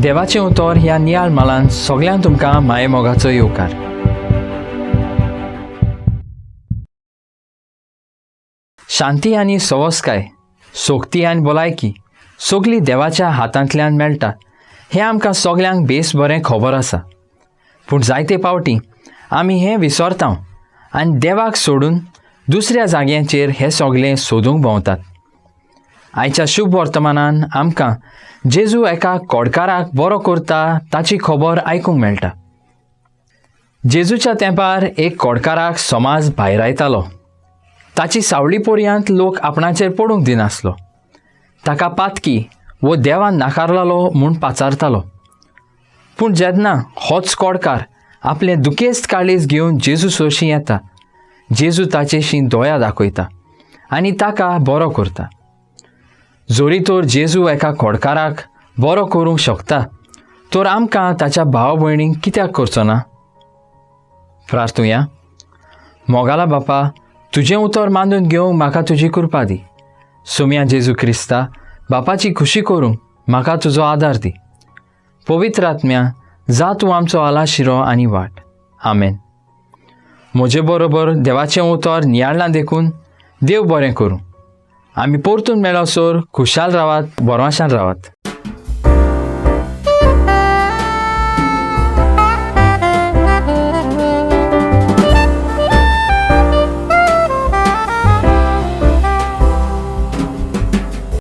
देवाचें उतर ह्या नियाळ मालान सगल्यांक तुमकां मायेमोगाचो येवकार. शांती आनी सवसकाय, सोगती आनी भलायकी सगली देवाच्या हातांतल्यान मेळटा हें आमकां सगल्यांक बेस बरें खबर आसा. पूण जायते पावटी आमी हें विसरता आनी देवाक सोडून दुसऱ्या जाग्यांचेर हें सगलें सोदूंक भोंवतात. आयच्या शुभ वर्तमानान आमकां जेजू एका कोडकाराक बरो करता ताची खबर आयकूंक मेळटा. जेजूच्या तेंपार एक कोडकाराक समाज भायरायतालो. ताची सावळी पर्यंत लोक आपणाचेर पडूंक दिनासलो. ताका पातकी वो देवान नाकारलेलो म्हूण पाचारतालो. पूण जेन्ना होच कोडकार आपलें दुखेस्त काळीज घेवन जेजू सरशीं येता, जेजू ताचेशी दोया दाखयता आनी ताका बरो करता. जोरी तर जेजू एका खोडकाराक बरो करूंक शकता तर आमकां ताच्या भाव भयणींक कित्याक करचो ना? प्रार्थुया. मोगाला बापा, तुजें उतर मानून घेवंक म्हाका तुजी कृपा दी. सोम्या जेजू क्रिस्ता, बापाची खुशी करूंक म्हाका तुजो आदार दी. पवित्र आत्म्या, जा तूं आमचो आलाशिरो आनी वाट. आमेन. म्हजे बरोबर देवाचें उतर नियाळ्ळां देखून देव बरें करूं. आमी परतून मेळसर खुशाल रावात, बरवाशान रावात.